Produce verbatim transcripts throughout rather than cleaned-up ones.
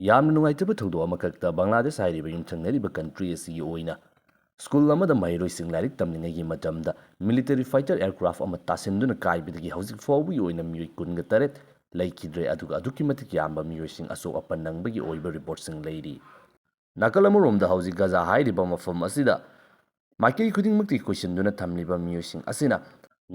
ꯌꯥꯝꯅ ꯅꯨꯡꯉꯥꯏꯇꯕ ꯊꯧꯗꯣꯛ ꯑꯃꯈꯛꯇ ꯕꯪꯒ꯭ꯂꯥꯗꯦꯁ ꯍꯥꯏꯔꯤꯕ ꯌꯨꯝꯊꯪꯅꯔꯤꯕ country ꯑꯁꯤꯒꯤ ꯑꯣꯏꯅ school ꯑꯃꯗ ꯃꯍꯩꯔꯣꯏꯁꯤꯡ ꯂꯥꯏꯔꯤꯛ ꯇꯝꯂꯤꯉꯩꯒꯤ ꯃꯇꯝꯗ military fighter aircraft ꯑꯃ ꯇꯥꯁꯤꯟꯗꯨꯅ ꯀꯥꯏꯕꯗꯒꯤ ꯍꯧꯖꯤꯛ ꯐꯥꯎꯕꯒꯤ ꯑꯣꯏꯅ ꯃꯤꯑꯣꯏ ꯀꯨꯟꯒ ꯇꯔꯦꯠ ꯂꯩꯈꯤꯗ꯭ꯔꯦ, ꯑꯗꯨꯒ ꯑꯗꯨꯛꯀꯤ ꯃꯇꯤꯛ ꯌꯥꯝꯕ ꯃꯤꯑꯣꯏꯁꯤꯡ ꯑꯁꯣꯛ ꯑꯄꯟ ꯅꯪꯕꯒꯤ ꯑꯣꯏꯕ reportꯁꯤꯡ ꯂꯩꯔꯤ꯫ ꯅꯥꯀꯜ ꯑꯃꯔꯣꯝꯗ ꯍꯧꯖꯤꯛ ꯒꯖꯥ ꯍꯥꯏꯔꯤꯕ ꯃꯐꯝ ꯑꯁꯤꯗ ꯃꯥꯏꯀꯩ ꯈꯨꯗꯤꯡꯃꯛꯇꯒꯤ ꯀꯣꯏꯁꯤꯟꯗꯨꯅ ꯊꯝꯂꯤꯕ ꯃꯤꯑꯣꯏꯁꯤꯡ ꯑꯁꯤꯅ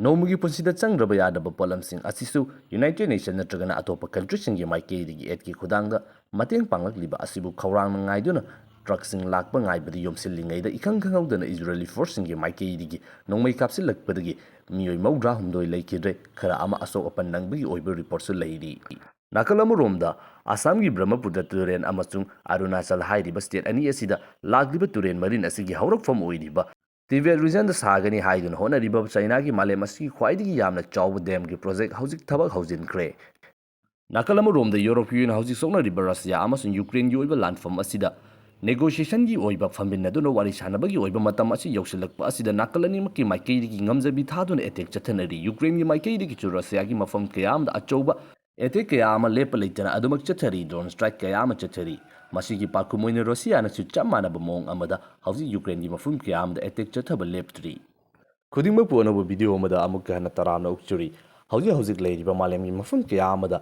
ꯅꯣꯡꯃꯒꯤ ꯄꯨꯟꯁꯤꯗ ꯆꯪꯗ꯭ꯔꯕ ꯌꯥꯗ꯭ꯔꯕ ꯄꯣꯠꯂꯝꯁꯤꯡ ꯑꯁꯤꯁꯨ United Nation ꯅꯠꯇ꯭ꯔꯒꯅ ꯑꯇꯣꯞꯄ countryꯁꯤꯡꯒꯤ ꯃꯥꯏꯀꯩꯗꯒꯤ aidꯀꯤ ꯈꯨꯊꯥꯡꯗ ꯃꯇꯦꯡ ꯄꯥꯡꯂꯛꯂꯤꯕ ꯑꯁꯤꯕꯨ ꯈꯧꯔꯥꯡꯅ ꯉꯥꯏꯗꯨꯅ truckꯁꯤꯡ ꯂꯥꯛꯄ ꯉꯥꯏꯕꯗ ꯌꯣꯝꯁꯤꯜꯂꯤꯉꯩꯗ ꯏꯈꯪ ꯈꯪꯍꯧꯗꯅ Israeli forceꯁꯤꯡꯒꯤ ꯃꯥꯏꯀꯩꯗꯒꯤ ꯅꯣꯡꯃꯩ ꯀꯥꯞꯁꯤꯜꯂꯛꯄꯗꯒꯤ ꯃꯤꯑꯣꯏ ꯃꯧꯗ꯭ꯔꯥ ꯍꯨꯝꯗꯣꯏ ꯂꯩꯈꯤꯗ꯭ꯔꯦ, ꯈꯔ ꯑꯃ ꯑꯁꯣꯛ ꯑꯄꯟ ꯅꯪꯕꯒꯤ ꯑꯣꯏꯕ reportꯁꯨ ꯂꯩꯔꯤ꯫ ꯅꯥꯀꯜ ꯑꯃꯔꯣꯝꯗ ꯑꯁꯥꯝꯒꯤ ꯕ꯭ꯔꯍꯃꯄꯨꯇ꯭ꯔ ꯇꯨꯔꯦꯜ ꯑꯃꯁꯨꯡ ꯑꯔꯨꯅꯥꯆꯜ ꯍꯥꯏꯔꯤꯕ state ꯑꯅꯤ ꯑꯁꯤꯗ ꯂꯥꯛꯂꯤꯕ ꯇꯨꯔꯦꯜ ꯃꯔꯤꯟ ꯑꯁꯤꯒꯤ ꯍꯧꯔꯛꯐꯝ ꯑꯣꯏꯔꯤꯕ Tibet regionꯗ ꯁꯥꯒꯅꯤ ꯍꯥꯏꯗꯨꯅ ꯍꯣꯠꯅꯔꯤꯕ ꯆꯥꯏꯅꯥꯒꯤ ꯃꯥꯂꯦꯝ ꯑꯁꯤꯒꯤ ꯈ꯭ꯋꯥꯏꯗꯒꯤ ꯌꯥꯝꯅ ꯆꯥꯎꯕ damꯒꯤ project ꯍꯧꯖꯤꯛ ꯊꯕꯛ ꯍꯧꯖꯤꯟꯈ꯭ꯔꯦ꯫ ꯅꯥꯀꯜ ꯑꯃꯔꯣꯝꯗ European Union ꯍꯧꯖꯤꯛ ꯁꯣꯛꯅꯔꯤꯕ Russia ꯑꯃꯁꯨꯡ Ukraineꯒꯤ ꯑꯣꯏꯕ ꯂꯥꯟꯐꯝ ꯑꯁꯤꯗ negotiationꯒꯤ ꯑꯣꯏꯕ ꯐꯝꯃꯤꯟꯅꯗꯨꯅ ꯋꯥꯔꯤ ꯁꯥꯟꯅꯕꯒꯤ ꯑꯣꯏꯕ ꯃꯇꯝ ꯑꯁꯤ ꯌꯧꯁꯤꯜꯂꯛꯄ ꯑꯁꯤꯗ ꯅꯥꯀꯜ ꯑꯅꯤꯃꯛꯀꯤ ꯃꯥꯏꯀꯩꯗꯒꯤ ꯉꯝꯖꯕꯤ ꯊꯥꯗꯨꯅ attack ꯆꯠꯊꯅꯔꯤ꯫ Ukraineꯒꯤ ꯃꯥꯏꯀꯩꯗꯒꯤꯁꯨ Russiaꯒꯤ ꯃꯐꯝ ꯀꯌꯥ ꯑꯃꯗ ꯑꯆꯧꯕ attack ꯀꯌꯥ ꯑꯃ ꯂꯦꯞꯄ ꯂꯩꯇꯅ ꯑꯗꯨꯃꯛ ꯆꯠꯊꯔꯤ꯫ Drone strike ꯀꯌꯥ ꯑꯃ ꯆꯠꯊꯔꯤ꯫ ꯃꯁꯤꯒꯤ ꯄꯥꯎꯈꯨꯝ ꯑꯣꯏꯅ Russiaꯅꯁꯨ ꯆꯞ ꯃꯥꯟꯅꯕ ꯃꯑꯣꯡ ꯑꯃꯗ ꯍꯧꯖꯤꯛ Ukraineꯒꯤ ꯃꯐꯝ ꯀꯌꯥ ꯑꯃꯗ attack ꯆꯠꯊꯕ ꯂꯦꯞꯇ꯭ꯔꯤ꯫ ꯈꯨꯗꯤꯡꯃꯛꯄꯨ ꯑꯅꯧꯕ video ꯑꯃꯗ ꯑꯃꯨꯛꯀ ꯍꯟꯅ ꯇꯔꯥꯝꯅ ꯑꯣꯛꯆꯔꯤ꯫ ꯍꯧꯖꯤꯛ ꯍꯧꯖꯤꯛ ꯂꯩꯔꯤꯕ ꯃꯥꯂꯦꯝꯒꯤ ꯃꯐꯝ ꯀꯌꯥ ꯑꯃꯗ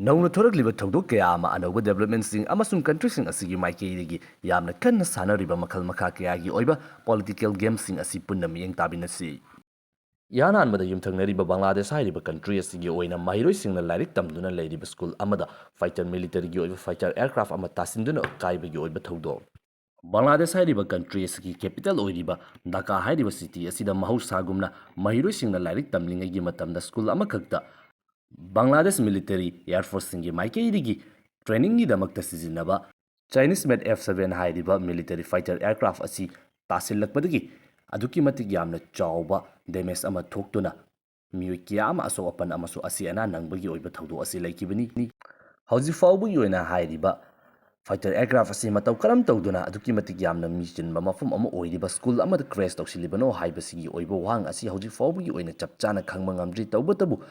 ꯅꯧꯅ ꯊꯣꯔꯛꯂꯤꯕ ꯊꯧꯗꯣꯛ ꯀꯌꯥ ꯑꯃ, ꯑꯅꯧꯕ developmentꯁꯤꯡ ꯑꯃꯁꯨꯡ countryꯁꯤꯡ ꯑꯁꯤꯒꯤ ꯃꯥꯏꯀꯩꯗꯒꯤ ꯌꯥꯝꯅ ꯀꯟꯅ ꯁꯥꯟꯅꯔꯤꯕ ꯃꯈꯜ ꯃꯈꯥ ꯀꯌꯥꯒꯤ ꯑꯣꯏꯕ political gameꯁꯤꯡ ꯑꯁꯤ ꯄꯨꯟꯅ ꯃꯤꯠꯌꯦꯡ ꯇꯥꯃꯤꯟꯅꯁꯤ꯫ ꯏꯍꯥꯟ ꯍꯥꯟꯕꯗ ꯌꯨꯝꯊꯪꯅꯔꯤꯕ ꯕꯪꯒ꯭ꯂꯥꯗꯦꯁ ꯍꯥꯏꯔꯤꯕ country ꯑꯁꯤꯒꯤ ꯑꯣꯏꯅ ꯃꯍꯩꯔꯣꯏꯁꯤꯡꯅ ꯂꯥꯏꯔꯤꯛ ꯇꯝꯗꯨꯅ ꯂꯩꯔꯤꯕ school ꯑꯃꯗ fighter militaryꯒꯤ ꯑꯣꯏꯕ fighter aircraft ꯑꯃ ꯇꯥꯁꯤꯟꯗꯨꯅ ꯀꯥꯏꯕꯒꯤ ꯑꯣꯏꯕ ꯊꯧꯗꯣꯛ꯫ ꯕꯪꯒ꯭ꯂꯥꯗꯦꯁ ꯍꯥꯏꯔꯤꯕ country ꯑꯁꯤꯒꯤ capital ꯑꯣꯏꯔꯤꯕ ꯙꯥꯀꯥ ꯍꯥꯏꯔꯤꯕ city ꯑꯁꯤꯗ ꯃꯍꯧꯁꯥꯒꯨꯝꯅ ꯃꯍꯩꯔꯣꯏꯁꯤꯡꯅ ꯂꯥꯏꯔꯤꯛ ꯇꯝꯂꯤꯉꯩꯒꯤ ꯃꯇꯝꯗ school ꯑꯃꯈꯛꯇ ꯕꯪꯒ꯭ꯂꯥꯗꯦꯁ military air forceꯁꯤꯡꯒꯤ ꯃꯥꯏꯀꯩꯗꯒꯤ trainingꯒꯤꯗꯃꯛꯇ ꯁꯤꯖꯤꯟꯅꯕ Chinese made F seven ꯍꯥꯏꯔꯤꯕ military fighter aircraft ꯑꯁꯤ ꯇꯥꯁꯤꯜꯂꯛꯄꯗꯒꯤ ꯑꯗꯨꯛꯀꯤ ꯃꯇꯤꯛ ꯌꯥꯝꯅ ꯆꯥꯎꯕ damage ꯑꯃ ꯊꯣꯛꯇꯨꯅ ꯃꯤꯑꯣꯏ ꯀꯌꯥ ꯑꯃ ꯑꯁꯣꯛ ꯑꯄꯟ ꯑꯃꯁꯨꯡ ꯑꯁꯤ ꯑꯅꯥ ꯅꯪꯕꯒꯤ ꯑꯣꯏꯕ ꯊꯧꯗꯣꯛ ꯑꯁꯤ ꯂꯩꯈꯤꯕꯅꯤ꯫ ꯍꯧꯖꯤꯛ ꯐꯥꯎꯕꯒꯤ ꯑꯣꯏꯅ ꯍꯥꯏꯔꯤꯕ fighter aircraft ꯑꯁꯤ ꯃꯇꯧ ꯀꯔꯝ ꯇꯧꯗꯨꯅ ꯑꯗꯨꯛꯀꯤ ꯃꯇꯤꯛ ꯌꯥꯝꯅ ꯃꯤ ꯆꯤꯟꯕ ꯃꯐꯝ ꯑꯃ ꯑꯣꯏꯔꯤꯕ school ꯑꯃꯗ crash ꯇꯧꯁꯤꯜꯂꯤꯕꯅꯣ ꯍꯥꯏꯕꯁꯤꯒꯤ ꯑꯣꯏꯕ ꯋꯥꯍꯪ ꯑꯁꯤ ꯍꯧꯖꯤꯛ ꯐꯥꯎꯕꯒꯤ ꯑꯣꯏꯅ ꯆꯞ ꯆꯥꯅ ꯈꯪꯕ ꯉꯝꯗ꯭ꯔꯤ꯫ ꯇꯧꯕꯇꯕꯨ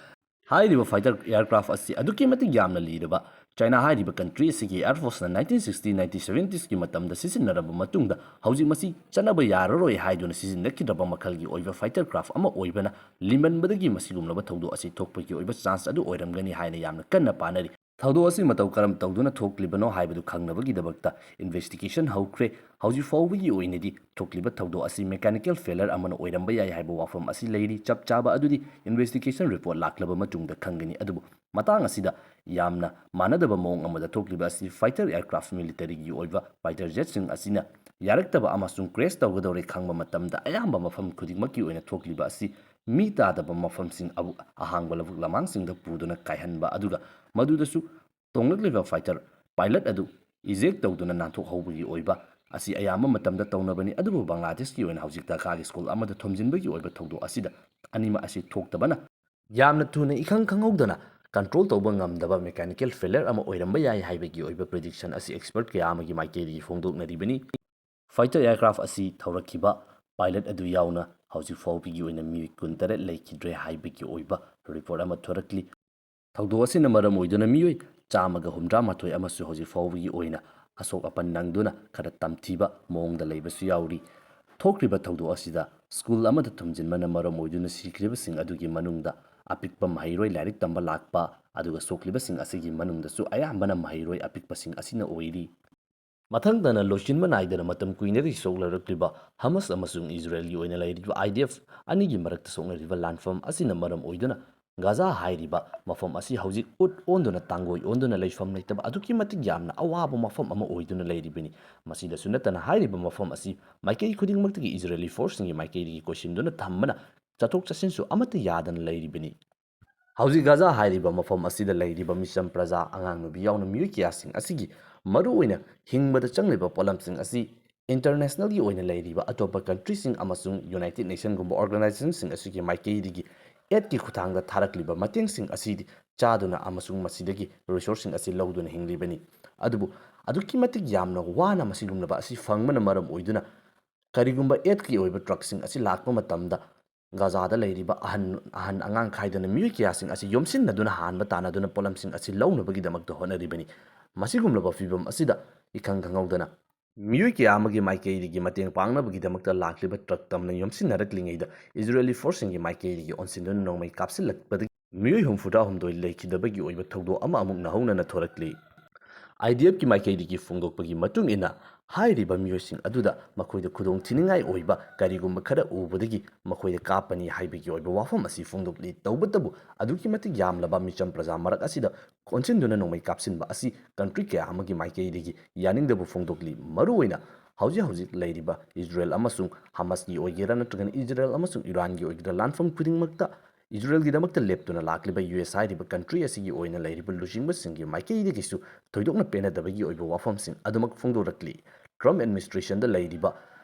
ꯍꯥꯏꯔꯤꯕ fighter aircraft ꯑꯁꯤ ꯑꯗꯨꯛꯀꯤ ꯃꯇꯤꯛ ꯌꯥꯝꯅ ꯂꯤꯔꯕ ꯆꯥꯏꯅꯥ ꯍꯥꯏꯔꯤꯕ country ꯑꯁꯤꯒꯤ air forceꯅ nineteen sixty nineteen seventies ꯀꯤ ꯃꯇꯝꯗ ꯁꯤꯖꯤꯟꯅꯔꯕ ꯃꯇꯨꯡꯗ ꯍꯧꯖꯤꯛ ꯃꯁꯤ ꯆꯠꯅꯕ ꯌꯥꯔꯔꯣꯏ ꯍꯥꯏꯗꯨꯅ ꯁꯤꯖꯤꯟꯅꯈꯤꯗ꯭ꯔꯕ ꯃꯈꯜꯒꯤ ꯑꯣꯏꯕ fighter craft ꯑꯃ ꯑꯣꯏꯕꯅ ꯂꯤꯃꯟꯕꯗꯒꯤ ꯃꯁꯤꯒꯨꯝꯂꯕ ꯊꯧꯗꯣꯛ ꯑꯁꯤ ꯊꯣꯛꯄꯒꯤ ꯑꯣꯏꯕ chance ꯑꯗꯨ ꯑꯣꯏꯔꯝꯒꯅꯤ ꯍꯥꯏꯅ ꯌꯥꯝꯅ ꯀꯟꯅ ꯄꯥꯅꯔꯤ꯫ ꯊꯧꯗꯣꯛ ꯑꯁꯤ ꯃꯇꯧ ꯀꯔꯝ ꯇꯧꯗꯨꯅ ꯊꯣꯛꯂꯤꯕꯅꯣ ꯍꯥꯏꯕꯗꯨ ꯈꯪꯅꯕꯒꯤꯗꯃꯛꯇ investigation ꯍꯧꯈ꯭ꯔꯦ꯫ ꯍꯧꯖꯤꯛ ꯐꯥꯎꯕꯒꯤ ꯑꯣꯏꯅꯗꯤ ꯊꯣꯛꯂꯤꯕ ꯊꯧꯗꯣꯛ ꯑꯁꯤ mechanical failure ꯑꯃꯅ ꯑꯣꯏꯔꯝꯕ ꯌꯥꯏ ꯍꯥꯏꯕ ꯋꯥꯐꯝ ꯑꯁꯤ ꯂꯩꯔꯤ꯫ ꯆꯞ ꯆꯥꯕ ꯑꯗꯨꯗꯤ investigation report ꯂꯥꯛꯂꯕ ꯃꯇꯨꯡꯗ ꯈꯪꯒꯅꯤ꯫ ꯑꯗꯨꯕꯨ ꯃꯇꯥꯡ ꯑꯁꯤꯗ ꯌꯥꯝꯅ ꯃꯥꯟꯅꯗꯕ ꯃꯑꯣꯡ ꯑꯃꯗ ꯊꯣꯛꯂꯤꯕ ꯑꯁꯤ fighter aircraft militaryꯒꯤ ꯑꯣꯏꯕ fighter jetꯁꯤꯡ ꯑꯁꯤꯅ ꯌꯥꯔꯛꯇꯕ ꯑꯃꯁꯨꯡ crash ꯇꯧꯒꯗꯧꯔꯦ ꯈꯪꯕ ꯃꯇꯝꯗ ꯑꯌꯥꯝꯕ ꯃꯐꯝ ꯈꯨꯗꯤꯡꯃꯛꯀꯤ ꯑꯣꯏꯅ ꯊꯣꯛꯂꯤꯕ ꯑꯁꯤ ꯃꯤ ꯇꯥꯗꯕ ꯃꯐꯝꯁꯤꯡ ꯑꯕꯨ-, ꯑꯍꯥꯡꯕ ꯂꯧꯕꯨꯛ ꯂꯃꯥꯡꯁꯤꯡꯗ ꯄꯨꯗꯨꯅ ꯀꯥꯏꯍꯟꯕ, ꯑꯗꯨꯒ ꯃꯗꯨꯗꯁꯨ ꯇꯣꯡꯂꯛꯂꯤꯕ fighter pilot ꯑꯗꯨ eject ꯇꯧꯗꯨꯅ ꯅꯥꯟꯊꯣꯛꯍꯧꯕꯒꯤ ꯑꯣꯏꯕ ꯑꯁꯤ ꯑꯌꯥꯝꯕ ꯃꯇꯝꯗ ꯇꯧꯅꯕꯅꯤ꯫ ꯑꯗꯨꯕꯨ ꯕꯪꯒ꯭ꯂꯥꯗꯦꯁꯀꯤ ꯑꯣꯏꯅ ꯍꯧꯖꯤꯛ ꯙꯥꯀꯥꯒꯤ school ꯑꯃꯗ ꯊꯣꯝꯖꯤꯟꯕꯒꯤ ꯑꯣꯏꯕ ꯊꯧꯗꯣꯛ ꯑꯁꯤꯗ ꯑꯅꯤꯃꯛ ꯑꯁꯤ ꯊꯣꯛꯇꯕꯅ ꯌꯥꯝꯅ ꯊꯨꯅ ꯏꯈꯪ ꯈꯪꯍꯧꯗꯅ control ꯇꯧꯕ ꯉꯝꯗꯕ mechanical failure ꯑꯃ ꯑꯣꯏꯔꯝꯕ ꯌꯥꯏ ꯍꯥꯏꯕꯒꯤ ꯑꯣꯏꯕ prediction ꯑꯁꯤ expert ꯀꯌꯥ ꯑꯃꯒꯤ ꯃꯥꯏꯀꯩꯗꯒꯤ ꯐꯣꯡꯗꯣꯛꯅꯔꯤꯕꯅꯤ꯫ Fighter aircraft ꯑꯁꯤ ꯊꯧꯔꯛꯈꯤꯕ pilot ꯑꯗꯨ ꯌꯥꯎꯅ ꯍꯧꯖꯤꯛ ꯐꯥꯎꯕꯒꯤ ꯑꯣꯏꯅ ꯃꯤꯑꯣꯏ ꯀꯨꯟꯇꯔꯦꯠ ꯂꯩꯈꯤꯗ꯭ꯔꯦ ꯍꯥꯏꯕꯒꯤ ꯑꯣꯏꯕ report ꯑꯃ ꯊꯣꯔꯛꯂꯤ꯫ ꯊꯧꯗꯣꯛ ꯑꯁꯤꯅ ꯃꯔꯝ ꯑꯣꯏꯗꯨꯅ ꯃꯤꯑꯣꯏ ꯆꯥꯝꯃꯒ ꯍꯨꯝꯗ꯭ꯔꯥ ꯃꯥꯊꯣꯏ ꯑꯃꯁꯨ ꯍꯧꯖꯤꯛ ꯐꯥꯎꯕꯒꯤ ꯑꯣꯏꯅ ꯑꯁꯣꯛ ꯑꯄꯟ ꯅꯪꯗꯨꯅ ꯈꯔ ꯇꯝꯊꯤꯕ ꯃꯑꯣꯡꯗ ꯂꯩꯕꯁꯨ ꯌꯥꯎꯔꯤ꯫ ꯊꯣꯛꯈ꯭ꯔꯤꯕ ꯊꯧꯗꯣꯛ ꯑꯁꯤꯗ school ꯑꯃꯗ ꯊꯣꯝꯖꯤꯟꯕꯅ ꯃꯔꯝ ꯑꯣꯏꯗꯨꯅ ꯁꯤꯈ꯭ꯔꯤꯕꯁꯤꯡ ꯑꯗꯨꯒꯤ ꯃꯅꯨꯡꯗ ꯑꯄꯤꯛꯄ ꯃꯍꯩꯔꯣꯏ ꯂꯥꯏꯔꯤꯛ ꯇꯝꯕ ꯂꯥꯛꯄ, ꯑꯗꯨꯒ ꯁꯣꯛꯂꯤꯕꯁꯤꯡ ꯑꯁꯤꯒꯤ ꯃꯅꯨꯡꯗꯁꯨ ꯑꯌꯥꯝꯕꯅ ꯃꯍꯩꯔꯣꯏ ꯑꯄꯤꯛꯄꯁꯤꯡ ꯑꯁꯤꯅ ꯑꯣꯏꯔꯤ꯫ ꯃꯊꯪꯗꯅ ꯂꯣꯏꯁꯤꯟꯕ ꯅꯥꯏꯗꯅ ꯃꯇꯝ ꯀꯨꯏꯅꯗꯒꯤ ꯁꯣꯛꯅꯔꯛꯂꯤꯕ ꯍꯃꯁ ꯑꯃꯁꯨꯡ ꯏꯖꯔꯦꯜꯒꯤ ꯑꯣꯏꯅ ꯂꯩꯔꯤꯕ IDF ꯑꯅꯤꯒꯤ ꯃꯔꯛꯇ ꯁꯣꯛꯅꯔꯤꯕ ꯂꯥꯟꯐꯝ ꯑꯁꯤꯅ ꯃꯔꯝ ꯑꯣꯏꯗꯨꯅ ꯒꯥꯖꯥ ꯍꯥꯏꯔꯤꯕ ꯃꯐꯝ ꯑꯁꯤ ꯍꯧꯖꯤꯛ ꯎꯠ ꯑꯣꯟꯗꯨꯅ ꯇꯥꯡꯒꯣꯏ ꯑꯣꯟꯗꯨꯅ ꯂꯩꯐꯝ ꯂꯩꯇꯕ ꯑꯗꯨꯛꯀꯤ ꯃꯇꯤꯛ ꯌꯥꯝꯅ ꯑꯋꯥꯕ ꯃꯐꯝ ꯑꯃ ꯑꯣꯏꯗꯨꯅ ꯂꯩꯔꯤꯕꯅꯤ꯫ ꯃꯁꯤꯗꯁꯨ ꯅꯠꯇꯅ ꯍꯥꯏꯔꯤꯕ ꯃꯐꯝ ꯑꯁꯤ ꯃꯥꯏꯀꯩ ꯈꯨꯗꯤꯡꯃꯛꯇꯒꯤ ꯏꯖꯔꯦꯂꯤ forceꯁꯤꯡꯒꯤ ꯃꯥꯏꯀꯩꯗꯒꯤ ꯀꯣꯏꯁꯤꯟꯗꯨꯅ ꯊꯝꯕꯅ ꯆꯠꯊꯣꯛ ꯆꯠꯁꯤꯟꯁꯨ ꯑꯃꯠꯇ ꯌꯥꯗꯅ ꯂꯩꯔꯤꯕꯅꯤ꯫ ꯍꯧꯖꯤꯛ ꯒꯥꯖꯥ ꯍꯥꯏꯔꯤꯕ ꯃꯐꯝ ꯑꯁꯤꯗ ꯂꯩꯔꯤꯕ ꯃꯤꯆꯝ ꯄ꯭ꯔꯖꯥ, ꯑꯉꯥꯡ ꯅꯨꯕꯤ ꯌꯥꯎꯅ ꯃꯤꯑꯣꯏ ꯀꯌꯥꯁꯤꯡ ꯑꯁꯤꯒꯤ ꯃꯔꯨꯑꯣꯏꯅ ꯍꯤꯡꯕꯗ ꯆꯪꯂꯤꯕ ꯄꯣꯠꯂꯝꯁꯤꯡ ꯑꯁꯤ internationalꯒꯤ ꯑꯣꯏꯅ ꯂꯩꯔꯤꯕ ꯑꯇꯣꯞꯄ countryꯁꯤꯡ ꯑꯃꯁꯨꯡ United Nationꯒꯨꯝꯕ organizationꯁꯤꯡ ꯑꯁꯤꯒꯤ ꯃꯥꯏꯀꯩꯗꯒꯤ aidꯀꯤ ꯈꯨꯠꯊꯥꯡꯗ ꯊꯥꯔꯛꯂꯤꯕ ꯃꯇꯦꯡꯁꯤꯡ ꯑꯁꯤꯗꯤ ꯆꯥꯗꯨꯅ ꯑꯃꯁꯨꯡ ꯃꯁꯤꯗꯒꯤ resourceꯁꯤꯡ ꯑꯁꯤ ꯂꯧꯗꯨꯅ ꯍꯤꯡꯂꯤꯕꯅꯤ꯫ ꯑꯗꯨꯕꯨ ꯑꯗꯨꯛꯀꯤ ꯃꯇꯤꯛ ꯌꯥꯝꯅ ꯋꯥꯅ ꯃꯁꯤꯒꯨꯝꯂꯕ ꯑꯁꯤ ꯐꯪꯕꯅ ꯃꯔꯝ ꯑꯣꯏꯗꯨꯅ ꯀꯔꯤꯒꯨꯝꯕ aidꯀꯤ ꯑꯣꯏꯕ truckꯁꯤꯡ ꯑꯁꯤ ꯂꯥꯛꯄ ꯃꯇꯝꯗ ꯒꯥꯖꯥꯗ ꯂꯩꯔꯤꯕ ꯑꯍꯟ ꯑꯍꯟ ꯑꯉꯥꯡ ꯈꯥꯏꯗꯅ ꯃꯤꯑꯣꯏ ꯀꯌꯥꯁꯤꯡ ꯑꯁꯤ ꯌꯣꯝꯁꯤꯟꯅꯗꯨꯅ ꯍꯥꯟꯕ ꯇꯥꯟꯅꯗꯨꯅ ꯄꯣꯠꯂꯝꯁꯤꯡ ꯑꯁꯤ ꯂꯧꯅꯕꯒꯤꯗꯃꯛꯇ ꯍꯣꯠꯅꯔꯤꯕꯅꯤ꯫ ꯃꯁꯤꯒꯨꯝꯂꯕ ꯐꯤꯕꯝ ꯑꯁꯤꯗ ꯏꯈꯪ ꯈꯪꯍꯧꯗꯅ ꯃꯤꯑꯣꯏ ꯀꯌꯥ ꯑꯃꯒꯤ ꯃꯥꯏꯀꯩꯗꯒꯤ ꯃꯇꯦꯡ ꯄꯥꯡꯅꯕꯒꯤꯗꯃꯛꯇ ꯂꯥꯛꯂꯤꯕ ꯇ꯭ꯔꯛ ꯇꯝꯅ ꯌꯣꯝꯁꯤꯟꯅꯔꯛꯂꯤꯉꯩꯗ ꯏꯖꯔꯦꯂꯤ ꯐꯣꯔꯁꯁꯤꯡꯒꯤ ꯃꯥꯏꯀꯩꯗꯒꯤ ꯑꯣꯟꯁꯤꯟꯗꯨꯅ ꯅꯣꯡꯃꯩ ꯀꯥꯞꯁꯤꯜꯂꯛꯄꯗꯒꯤ ꯃꯤꯑꯣꯏ ꯍꯨꯝꯐꯨꯇꯔꯥꯍꯨꯝꯗꯣꯏ ꯂꯩꯈꯤꯗꯕꯒꯤ ꯑꯣꯏꯕ ꯊꯧꯗꯣꯛ ꯑꯃ ꯑꯃꯨꯛ ꯅꯧꯍꯧꯅꯅ ꯊꯣꯔꯛꯂꯤ꯫ ꯑꯥꯏ ꯗꯤ ꯑꯦꯐꯀꯤ ꯃꯥꯏꯀꯩꯗꯒꯤ ꯐꯣꯡꯗꯣꯛꯄꯒꯤ ꯃꯇꯨꯡ ꯏꯟꯅ, ꯍꯥꯏꯔꯤꯕ ꯃꯤꯑꯣꯏꯁꯤꯡ ꯑꯗꯨꯗ ꯃꯈꯣꯏꯗ ꯈꯨꯗꯣꯡ ꯊꯤꯅꯤꯡꯉꯥꯏ ꯑꯣꯏꯕ ꯀꯔꯤꯒꯨꯝꯕ ꯈꯔ ꯎꯕꯗꯒꯤ ꯃꯈꯣꯏꯗ ꯀꯥꯞꯄꯅꯤ ꯍꯥꯏꯕꯒꯤ ꯑꯣꯏꯕ ꯋꯥꯐꯝ ꯑꯁꯤ ꯐꯣꯡꯗꯣꯛꯂꯤ꯫ ꯇꯧꯕꯇꯕꯨ, ꯑꯗꯨꯛꯀꯤ ꯃꯇꯤꯛ ꯌꯥꯝꯂꯕ ꯃꯤꯆꯝ ꯄ꯭ꯔꯖꯥ ꯃꯔꯛ ꯑꯁꯤꯗ ꯑꯣꯟꯁꯤꯟꯗꯨꯅ ꯅꯣꯡꯃꯩ ꯀꯥꯞꯁꯤꯟꯕ ꯑꯁꯤ ꯀꯟꯇ꯭ꯔꯤ ꯀꯌꯥ ꯑꯃꯒꯤ ꯃꯥꯏꯀꯩꯗꯒꯤ ꯌꯥꯅꯤꯡꯗꯕ ꯐꯣꯡꯗꯣꯛꯂꯤ꯫ ꯃꯔꯨꯑꯣꯏꯅ ꯍꯧꯖꯤꯛ ꯍꯧꯖꯤꯛ ꯂꯩꯔꯤꯕ ꯏꯖꯔꯦꯜ ꯑꯃꯁꯨꯡ ꯍꯃꯁꯀꯤ ꯑꯣꯏꯒꯦꯔꯥ, ꯅꯠꯇ꯭ꯔꯒꯅ ꯏꯖꯔꯦꯜ ꯑꯃꯁꯨꯡ ꯏꯔꯥꯟꯒꯤ ꯑꯣꯏꯒꯦꯔꯥ, ꯂꯥꯟꯐꯝ ꯈꯨꯗꯤꯡꯃꯛꯇ ꯏꯖꯔꯦꯜꯒꯤꯗꯃꯛꯇ ꯂꯦꯞꯇꯨꯅ ꯂꯥꯛꯂꯤꯕ ꯌꯨ ꯑꯦꯁ ꯍꯥꯏꯔꯤꯕ ꯀꯟꯇ꯭ꯔꯤ ꯑꯁꯤꯒꯤ ꯑꯣꯏꯅ ꯂꯩꯔꯤꯕ ꯂꯨꯆꯤꯡꯕꯁꯤꯡꯒꯤ ꯃꯥꯏꯀꯩꯗꯒꯤꯁꯨ ꯊꯣꯏꯗꯣꯛꯅ ꯄꯦꯟꯅꯗꯕꯒꯤ ꯑꯣꯏꯕ ꯋꯥꯐꯝꯁꯤꯡ ꯑꯗꯨꯃꯛ ꯐꯣꯡꯗꯣꯔꯛꯂꯤ꯫ ꯇ꯭ꯔꯝꯞ ꯑꯦꯗꯃꯤꯅꯤꯁꯇ꯭ꯔꯦꯁꯟꯗ ꯂꯩꯔꯤꯕ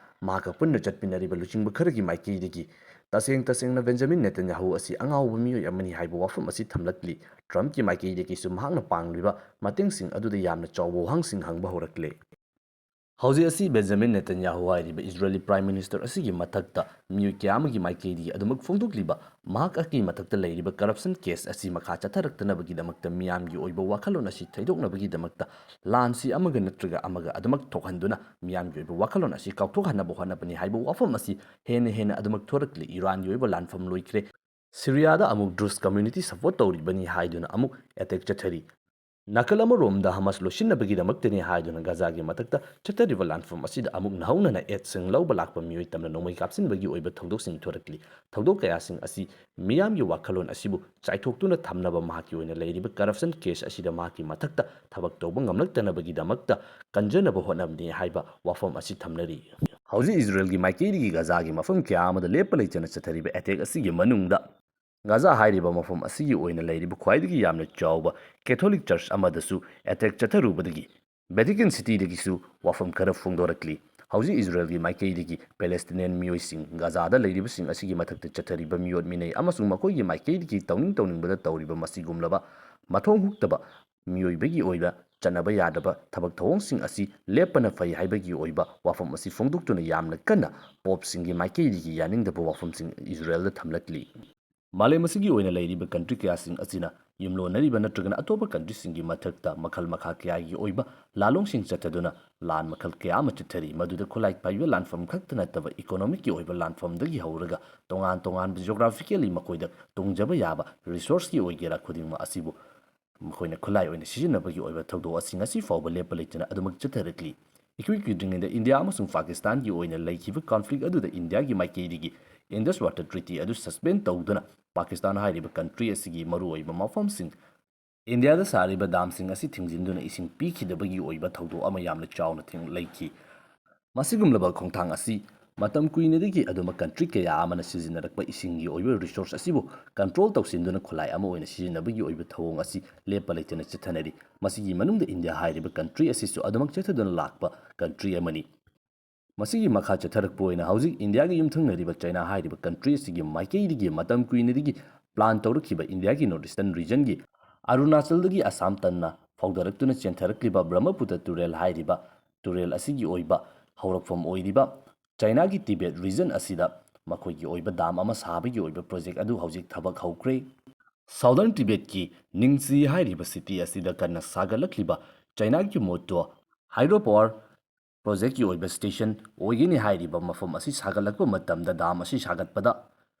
ꯃꯍꯥꯛꯀ ꯄꯨꯟꯅ ꯆꯠꯃꯤꯟꯅꯔꯤꯕ ꯂꯨꯆꯤꯡꯕ ꯈꯔꯒꯤ ꯃꯥꯏꯀꯩꯗꯒꯤ ꯇꯁꯦꯡ ꯇꯁꯦꯡꯅ ꯕꯦꯟꯖꯥꯃꯤꯟ ꯅꯦꯇꯟꯌꯥꯍꯨ ꯑꯁꯤ ꯑꯉꯥꯎꯕ ꯃꯤꯑꯣꯏ ꯑꯃꯅꯤ ꯍꯥꯏꯕ ꯋꯥꯐꯝ ꯑꯁꯤ ꯊꯝꯂꯛꯂꯤ꯫ ꯇ꯭ꯔꯝꯞꯀꯤ ꯃꯥꯏꯀꯩꯗꯒꯤꯁꯨ ꯃꯍꯥꯛꯅ ꯄꯥꯡꯂꯤꯕ ꯃꯇꯦꯡꯁꯤꯡ ꯑꯗꯨꯗ ꯌꯥꯝꯅ ꯆꯥꯎꯕ ꯋꯥꯍꯪꯁꯤꯡ ꯍꯪꯕ ꯍꯧꯔꯛꯂꯦ꯫ ꯍꯧꯖꯤꯛ ꯑꯁꯤ ꯕꯦꯟꯖꯥꯃꯤꯟ ꯅꯦꯇꯟꯌꯥꯍꯨ ꯍꯥꯏꯔꯤꯕ ꯏꯖꯔꯦꯂꯤ ꯄ꯭ꯔꯥꯏꯝ ꯃꯤꯅꯤꯁꯇꯔ ꯑꯁꯤꯒꯤ ꯃꯊꯛꯇ ꯃꯤꯑꯣꯏ ꯀꯌꯥ ꯑꯃꯒꯤ ꯃꯥꯏꯀꯩꯗꯒꯤ ꯑꯗꯨꯃꯛ ꯐꯣꯡꯗꯣꯛꯂꯤꯕ ꯃꯍꯥꯛꯀꯤ ꯃꯊꯛꯇ ꯂꯩꯔꯤꯕ ꯀꯔꯞꯁꯟ ꯀꯦꯁ ꯑꯁꯤ ꯃꯈꯥ ꯆꯠꯊꯔꯛꯇꯅꯕꯒꯤꯗꯃꯛꯇ, ꯃꯤꯌꯥꯝꯒꯤ ꯑꯣꯏꯕ ꯋꯥꯈꯜꯂꯣꯟ ꯑꯁꯤ ꯊꯩꯗꯣꯛꯅꯕꯒꯤꯗꯃꯛꯇ ꯂꯥꯟꯁꯤ ꯑꯃꯒ ꯅꯠꯇ꯭ꯔꯒ ꯑꯃꯒ ꯑꯗꯨꯃꯛ ꯊꯣꯛꯍꯟꯗꯨꯅ ꯃꯤꯌꯥꯝꯒꯤ ꯑꯣꯏꯕ ꯋꯥꯈꯜꯂꯣꯟ ꯑꯁꯤ ꯀꯥꯎꯊꯣꯛꯍꯟꯅꯕ ꯍꯣꯠꯅꯕꯅꯤ ꯍꯥꯏꯕ ꯋꯥꯐꯝ ꯑꯁꯤ ꯍꯦꯟꯅ ꯍꯦꯟꯅ ꯑꯗꯨꯃꯛ ꯊꯣꯔꯛꯂꯤ꯫ ꯏꯔꯥꯟꯒꯤ ꯑꯣꯏꯕ ꯂꯥꯟꯐꯝ ꯂꯣꯏꯈ꯭ꯔꯦ꯫ ꯁꯤꯔꯤꯌꯥꯗ ꯑꯃꯨꯛ ꯗ꯭ꯔꯨꯖ ꯀꯝꯃ꯭ꯌꯨꯅꯤꯇꯤ ꯁꯄꯣꯔꯠ ꯇꯧꯔꯤꯕꯅꯤ ꯍꯥꯏꯗꯨꯅ ꯑꯃꯨꯛ ꯑꯦꯇꯦꯛ ꯆꯠꯊꯔꯤ꯫ ꯅꯥꯀꯜ ꯑꯃꯔꯣꯝꯗ ꯍꯃꯥꯁ ꯂꯣꯏꯁꯤꯟꯅꯕꯒꯤꯗꯃꯛꯇꯅꯤ ꯍꯥꯏꯗꯨꯅ ꯒꯥꯖꯥꯒꯤ ꯃꯊꯛꯇ ꯆꯠꯊꯔꯤꯕ ꯂꯥꯟꯐꯝ ꯑꯁꯤꯗ ꯑꯃꯨꯛ ꯅꯧꯍꯧꯅꯅ ꯑꯦꯗꯁꯤꯡ ꯂꯧꯕ ꯂꯥꯛꯄ ꯃꯤꯑꯣꯏ ꯇꯝꯅ ꯅꯣꯡꯃꯩ ꯀꯥꯞꯁꯤꯟꯕꯒꯤ ꯑꯣꯏꯕ ꯊꯧꯗꯣꯛꯁꯤꯡ ꯊꯣꯔꯛꯂꯤ꯫ ꯊꯧꯗꯣꯛ ꯀꯌꯥꯁꯤꯡ ꯑꯁꯤ ꯃꯤꯌꯥꯝꯒꯤ ꯋꯥꯈꯜꯂꯣꯟ ꯑꯁꯤꯕꯨ ꯆꯥꯏꯊꯣꯛꯇꯨꯅ ꯊꯝꯅꯕ ꯃꯍꯥꯛꯀꯤ ꯑꯣꯏꯅ ꯂꯩꯔꯤꯕ ꯀꯔꯞꯁꯟ ꯀꯦꯁ ꯑꯁꯤꯗ ꯃꯍꯥꯛꯀꯤ ꯃꯊꯛꯇ ꯊꯕꯛ ꯇꯧꯕ ꯉꯝꯂꯛꯇꯅꯕꯒꯤꯗꯃꯛꯇ ꯀꯟꯖꯅꯕ ꯍꯣꯠꯅꯕꯅꯤ ꯍꯥꯏꯕ ꯋꯥꯐꯝ ꯑꯁꯤ ꯊꯝꯅꯔꯤ꯫ ꯍꯧꯖꯤꯛ ꯏꯖꯔꯦꯜꯒꯤ ꯃꯥꯏꯀꯩꯗꯒꯤ ꯒꯥꯖꯥꯒꯤ ꯃꯐꯝ ꯀꯌꯥ ꯑꯃꯗ ꯂꯦꯞꯄ ꯂꯩꯇꯅ ꯆꯠꯊꯔꯤꯕ ꯑꯦꯇꯦꯛ ꯑꯁꯤꯒꯤ ꯃꯅꯨꯡꯗ ꯒꯥꯖꯥ ꯍꯥꯏꯔꯤꯕ ꯃꯐꯝ ꯑꯁꯤꯒꯤ ꯑꯣꯏꯅ ꯂꯩꯔꯤꯕ ꯈ꯭ꯋꯥꯏꯗꯒꯤ ꯌꯥꯝꯅ ꯆꯥꯎꯕ ꯀꯦꯊꯣꯂꯤꯛ ꯆꯔꯆ ꯑꯃꯗꯁꯨ ꯑꯦꯇꯦꯛ ꯆꯠꯊꯔꯨꯕꯗꯒꯤ ꯚꯦꯇꯤꯀꯟ ꯁꯤꯇꯤꯗꯒꯤꯁꯨ ꯋꯥꯐꯝ ꯈꯔ ꯐꯣꯡꯗꯣꯔꯛꯂꯤ꯫ ꯍꯧꯖꯤꯛ ꯏꯖꯔꯦꯜꯒꯤ ꯃꯥꯏꯀꯩꯗꯒꯤ ꯄꯦꯂꯦꯁꯇꯤꯅꯤꯌꯟ ꯃꯤꯑꯣꯏꯁꯤꯡ, ꯒꯥꯖꯥꯗ ꯂꯩꯔꯤꯕꯁꯤꯡ ꯑꯁꯤꯒꯤ ꯃꯊꯛꯇ ꯆꯠꯊꯔꯤꯕ ꯃꯤꯑꯣꯠ ꯃꯤꯅꯩ ꯑꯃꯁꯨꯡ ꯃꯈꯣꯏꯒꯤ ꯃꯥꯏꯀꯩꯗꯒꯤ ꯇꯧꯅꯤꯡ ꯇꯧꯅꯤꯡꯕꯗ ꯇꯧꯔꯤꯕ ꯃꯁꯤꯒꯨꯝꯂꯕ ꯃꯊꯣꯡ ꯍꯨꯛꯇꯕ ꯃꯤꯑꯣꯏꯕꯒꯤ ꯑꯣꯏꯕ ꯆꯠꯅꯕ ꯌꯥꯗꯕ ꯊꯕꯛ ꯊꯧꯑꯣꯡꯁꯤꯡ ꯑꯁꯤ ꯂꯦꯞꯄꯅ ꯐꯩ ꯍꯥꯏꯕꯒꯤ ꯑꯣꯏꯕ ꯋꯥꯐꯝ ꯑꯁꯤ ꯐꯣꯡꯗꯣꯛꯇꯨꯅ ꯌꯥꯝꯅ ꯀꯟꯅ ꯄꯣꯞꯁꯤꯡꯒꯤ ꯃꯥꯏꯀꯩꯗꯒꯤ ꯌꯥꯅꯤꯡꯗꯕ ꯋꯥꯐꯝꯁꯤꯡ ꯏꯖꯔꯦꯜꯗ ꯊꯝꯂꯛꯂꯤ꯫ ꯃꯥꯂꯦꯝ ꯑꯁꯤꯒꯤ ꯑꯣꯏꯅ ꯂꯩꯔꯤꯕ ꯀꯟꯇ꯭ꯔꯤ ꯀꯌꯥꯁꯤꯡ ꯑꯁꯤꯅ ꯌꯨꯝꯂꯣꯟꯅꯔꯤꯕ ꯅꯠꯇ꯭ꯔꯒꯅ ꯑꯇꯣꯞꯄ ꯀꯟꯇ꯭ꯔꯤꯁꯤꯡꯒꯤ ꯃꯊꯛꯇ ꯃꯈꯜ ꯃꯈꯥ ꯀꯌꯥꯒꯤ ꯑꯣꯏꯕ ꯂꯥꯂꯣꯡꯁꯤꯡ ꯆꯠꯊꯗꯨꯅ ꯂꯥꯟ ꯃꯈꯜ ꯀꯌꯥ ꯑꯃ ꯆꯠꯊꯔꯤ꯫ ꯃꯗꯨꯗ ꯈꯨꯠꯂꯥꯏ ꯄꯥꯏꯕ ꯂꯥꯟꯐꯝ ꯈꯛꯇ ꯅꯠꯇꯕ ꯏꯀꯣꯅꯣꯃꯤꯛꯀꯤ ꯑꯣꯏꯕ ꯂꯥꯟꯐꯝꯗꯒꯤ ꯍꯧꯔꯒ ꯇꯣꯉꯥꯟ ꯇꯣꯉꯥꯟꯕ geographically ꯃꯈꯣꯏꯗ ꯇꯣꯡꯖꯕ ꯌꯥꯕ ꯔꯤꯁꯣꯔꯁꯀꯤ ꯑꯣꯏꯒꯦꯔꯥ ꯈꯨꯗꯤꯡꯃꯛ ꯑꯁꯤꯕꯨ ꯃꯈꯣꯏꯅ ꯈꯨꯠꯂꯥꯏ ꯑꯣꯏꯅ ꯁꯤꯖꯤꯟꯅꯕꯒꯤ ꯑꯣꯏꯕ ꯊꯧꯗꯣꯛ ꯑꯁꯤꯡ ꯑꯁꯤ ꯐꯥꯎꯕ ꯂꯦꯞꯄ ꯂꯩꯇꯅ ꯑꯗꯨꯃꯛ ꯆꯠꯊꯔꯛꯂꯤ꯫ ꯏꯀꯨꯏ ꯀꯨꯏꯗ꯭ꯔꯤꯉꯩꯗ ꯏꯟꯗꯤꯌꯥ ꯑꯃꯁꯨꯡ ꯄꯥꯀꯤꯁꯇꯥꯟꯒꯤ ꯑꯣꯏꯅ ꯂꯩꯈꯤꯕ ꯀꯣꯟꯐ꯭ꯂꯤꯛ ꯑꯗꯨꯗ ꯏꯟꯗꯤꯌꯥꯒꯤ ꯃꯥꯏꯀꯩꯗꯒꯤ Indus Water Treaty ꯑꯗꯨ ꯁꯁꯄꯦꯟ ꯇꯧꯗꯨꯅ ꯄꯥꯀꯤꯁꯇꯥꯟ ꯍꯥꯏꯔꯤꯕ ꯀꯟꯇ꯭ꯔꯤ ꯑꯁꯤꯒꯤ ꯃꯔꯨꯑꯣꯏꯕ ꯃꯐꯝꯁꯤꯡ ꯏꯟꯗꯤꯌꯥꯗ ꯁꯥꯔꯤꯕ ꯗꯥꯝꯁꯤꯡ ꯑꯁꯤ ꯊꯤꯡꯖꯤꯟꯗꯨꯅ ꯏꯁꯤꯡ ꯄꯤꯈꯤꯗꯕꯒꯤ ꯑꯣꯏꯕ ꯊꯧꯗꯣꯛ ꯑꯃ ꯌꯥꯝꯅ ꯆꯥꯎꯅ ꯊꯦꯡ-, ꯂꯩꯈꯤ꯫ ꯃꯁꯤꯒꯨꯝꯂꯕ ꯈꯣꯡꯊꯥꯡ ꯑꯁꯤ ꯃꯇꯝ ꯀꯨꯏꯅꯗꯒꯤ ꯑꯗꯨꯃꯛ ꯀꯟꯇ꯭ꯔꯤ ꯀꯌꯥ ꯑꯃꯅ ꯁꯤꯖꯤꯟꯅꯔꯛꯄ ꯏꯁꯤꯡꯒꯤ ꯑꯣꯏꯕ ꯔꯤꯁꯣꯔꯁ ꯑꯁꯤꯕꯨ ꯀꯟꯇ꯭ꯔꯣꯜ ꯇꯧꯁꯤꯟꯗꯨꯅ ꯈꯨꯠꯂꯥꯏ ꯑꯃ ꯑꯣꯏꯅ ꯁꯤꯖꯤꯟꯅꯕꯒꯤ ꯑꯣꯏꯕ ꯊꯧꯑꯣꯡ ꯑꯁꯤ ꯂꯦꯞꯄ ꯂꯩꯇꯅ ꯆꯠꯊꯅꯔꯤ꯫ ꯃꯁꯤꯒꯤ ꯃꯅꯨꯡꯗ ꯏꯟꯗꯤꯌꯥ ꯍꯥꯏꯔꯤꯕ ꯀꯟꯇ꯭ꯔꯤ ꯑꯁꯤꯁꯨ ꯑꯗꯨꯃꯛ ꯆꯠꯊꯗꯨꯅ ꯂꯥꯛꯄ ꯀꯟꯇ꯭ꯔꯤ ꯑꯃꯅꯤ꯫ ꯃꯁꯤꯒꯤ ꯃꯈꯥ ꯆꯠꯊꯔꯛꯄ ꯑꯣꯏꯅ ꯍꯧꯖꯤꯛ ꯏꯟꯗꯤꯌꯥꯒꯤ ꯌꯨꯝꯊꯪꯅꯔꯤꯕ ꯆꯩꯅꯥ ꯍꯥꯏꯔꯤꯕ ꯀꯟꯇ꯭ꯔꯤ ꯑꯁꯤꯒꯤ ꯃꯥꯏꯀꯩꯗꯒꯤ ꯃꯇꯝ ꯀꯨꯏꯅꯗꯒꯤ ꯄ꯭ꯂꯥꯟ ꯇꯧꯔꯛꯈꯤꯕ ꯏꯟꯗꯤꯌꯥꯒꯤ ꯅꯣꯔꯠ ꯏꯁꯇꯔꯟ ꯔꯤꯖꯟꯒꯤ ꯑꯔꯨꯅꯥꯆꯜꯗꯒꯤ ꯑꯁꯥꯝ ꯇꯟꯅ ꯐꯥꯎꯗꯔꯛꯇꯨꯅ ꯆꯦꯟꯊꯔꯛꯂꯤꯕ ꯕ꯭ꯔꯍꯃꯄꯨꯇ꯭ꯔ ꯇꯨꯔꯦꯜ ꯍꯥꯏꯔꯤꯕ ꯇꯨꯔꯦꯜ ꯑꯁꯤꯒꯤ ꯑꯣꯏꯕ ꯍꯧꯔꯛꯐꯝ ꯑꯣꯏꯔꯤꯕ ꯆꯩꯅꯥꯒꯤ ꯇꯤꯕꯦꯠ ꯔꯤꯖꯟ ꯑꯁꯤꯗ ꯃꯈꯣꯏꯒꯤ ꯑꯣꯏꯕ ꯗꯥꯝ ꯑꯃ ꯁꯥꯕꯒꯤ ꯑꯣꯏꯕ ꯄ꯭ꯔꯣꯖꯦꯛ ꯑꯗꯨ ꯍꯧꯖꯤꯛ ꯊꯕꯛ ꯍꯧꯈ꯭ꯔꯦ꯫ ꯁꯥꯎꯗꯔꯟ ꯇꯤꯕꯦꯠꯀꯤ ꯅꯤꯡꯁꯤ ꯍꯥꯏꯔꯤꯕ ꯁꯤꯇꯤ ꯑꯁꯤꯗ ꯀꯟꯅ ꯁꯥꯒꯠꯂꯛꯂꯤꯕ ꯆꯩꯅꯥꯒꯤ ꯃꯣꯠꯇꯣ ꯍꯥꯏꯗ꯭ꯔꯣ ꯄꯥꯋꯔ ꯄ꯭ꯔꯣꯖꯦꯛꯀꯤ ꯑꯣꯏꯕ ꯁ꯭ꯇꯦꯁꯟ ꯑꯣꯏꯒꯅꯤ ꯍꯥꯏꯔꯤꯕ ꯃꯐꯝ ꯑꯁꯤ ꯁꯥꯒꯠꯂꯛꯄ ꯃꯇꯝꯗ ꯗꯥꯝ ꯑꯁꯤ ꯁꯥꯒꯠꯄꯗ